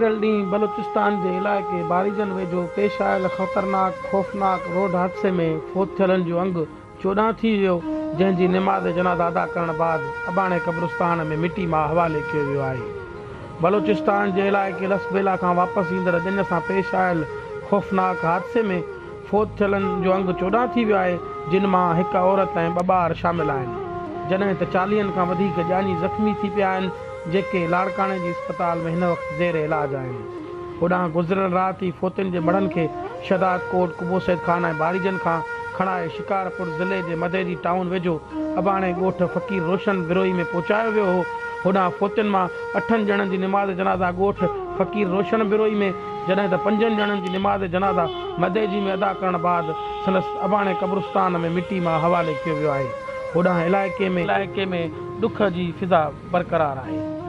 گذريل ڏينهن بلوچستان جي علائقي باريجن ويجهو پيش آيل خطرناڪ خوفناڪ روڊ حادثي ۾ فوت ٿيلن جو انگ 14 ٿي ويو، جنهن جي نماز جنازه ادا ڪرڻ بعد اباڻي قبرستان ۾ مٽي ماء حوالي ڪيو ويو آهي. بلوچستان جي علائقي لسبيلا کان واپس ايندڙ ڄڃ سان پيش آيل خوفناڪ حادثي ۾ فوت ٿيلن جو انگ 14 ٿي ويو آهي، جن مان هڪ عورت ۽ ٻه ٻار شامل آهن، جڏهن ته چاليهن کان وڌيڪ ڄاڃي زخمي ٿي پيا آهن، جيڪي لاڙڪاڻي جي اسپتال ۾ هن وقت زير علاج آهن. هوڏانهن گذريل رات ئي فوتين جي مڙهن کي شهدادڪوٽ، قبو سيد خان ۽ باريجن کان کڻائي شڪارپور ضلعي جي مدئجي ٽائون ويجهو اباڻي ڳوٺ فقير روشن بروهي ۾ پهچايو ويو هو. هوڏانهن فوتين مان اٺن ڄڻن جي نماز جنازه ڳوٺ فقير روشن بروهي ۾ جڏهن ته پنجن ڄڻن جي نماز جنازه مدئجي ۾ ادا ڪرڻ بعد سندس اباڻي قبرستان ۾ مٽي ماء حوالي ڪيو ويو آهي. هوڏانهن علائقي ۾ علائقي ۾ ڏک جي فضا برقرار آهي.